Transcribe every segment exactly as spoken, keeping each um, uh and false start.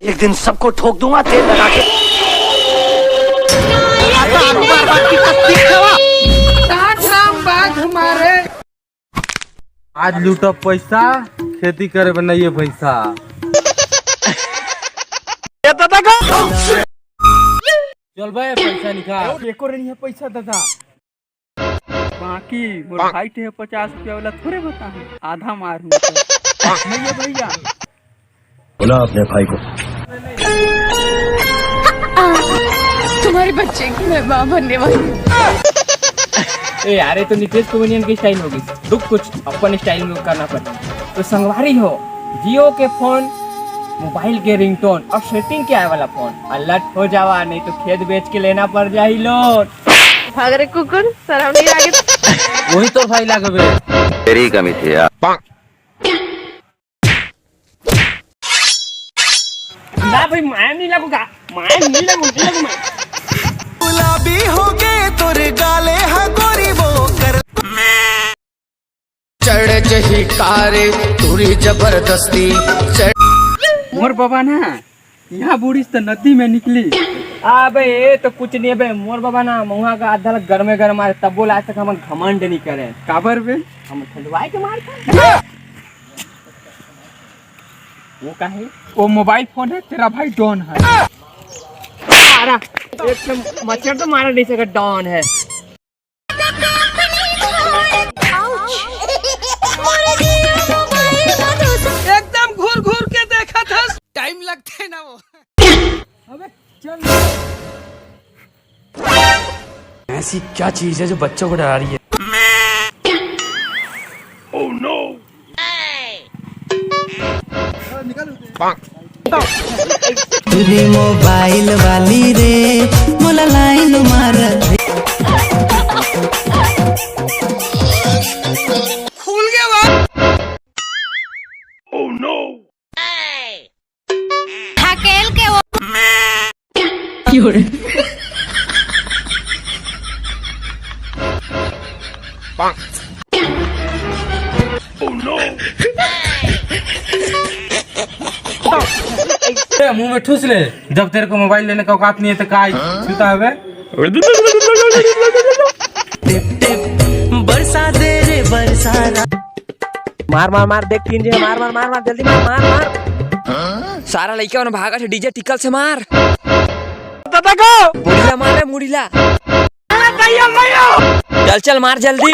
एक दिन सबको ठोक दूंगा तेल लगा के। आज लूटब पैसा, खेती करे बर नइये पैसा। चल बे, पैसा निकाल। एको रे नइये पैसा दादा। बाकी मोर भाई टेहे पचास रुपया वाला थोड़े बता है, आधा मार हूँ तो। नइये भैया। बुला अपने भाई को। तुम्हारे बच्चे की मैं माँ बनने वाली हूँ। ए यार, ये तो नितेश कॉमेडियन की स्टाइल होगी। रुक, कुछ अपन स्टाइल में करना पड़ेगा। तो संगवारी हो, जियो के फोन, मोबाइल के रिंगटोन और सेटिंग के आए वाला फोन अलर्ट हो जावा, नहीं तो खेत बेच के लेना पड़ जाही लोन। भाग रे कुकुर, सराउंडिंग आगे। वही तो भाई लागबे। तेरी कमी थी यार। ना भाई, माया नहीं लगूंगा, माया नहीं लगूंगा, नहीं लगूंगा। गुलाबी हो गए तोरे गाले, हाँ गोरी वो कर। चढ़ जही कारे, तोरी जबरदस्ती। चढ़। मोर बाबा ना, यहाँ बूढ़ी तो नदी में निकली। अबे ये तो कुछ नहीं बे, मोर बाबा ना महुआ का आधा गर्मे गर्म मारे, तब बोला आज तक हम घमंड नहीं करे। काबर बे? हम ठंडवाए के मार। वो का है? वो मोबाइल फोन है, तेरा भाई डॉन है। सारा एक तो मच्छर तो मारा नहीं सका, डॉन है। एकदम घूर घूर के देखा था। टाइम लगते है ना वो। अबे चल। ऐसी क्या चीज है जो बच्चों को डरा रही है? तू भी मोबाइल वाली रे, मोला लाइन मार। खुल गया बात। ढकेल के वो। ए, मुंह में ठूस ले। जब तेरे को मोबाइल लेने का औकात नहीं है तो काय छूता है बे? टिप टिप बरसा दे रे बरसा। मार मार मार, देख तीन जगह मार मार मार मार, जल्दी मार मार मार। सारा लइका मन भागत हे, डीजे टिकल से मार। दादा को मुड़ीला मार रे, मुड़ीला। भैया भैया। चल चल मार जल्दी।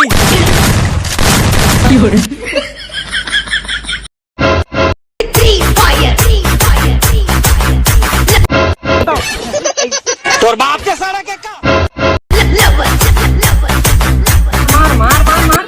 तोर बाप के सारा के का? मार मार मार मार।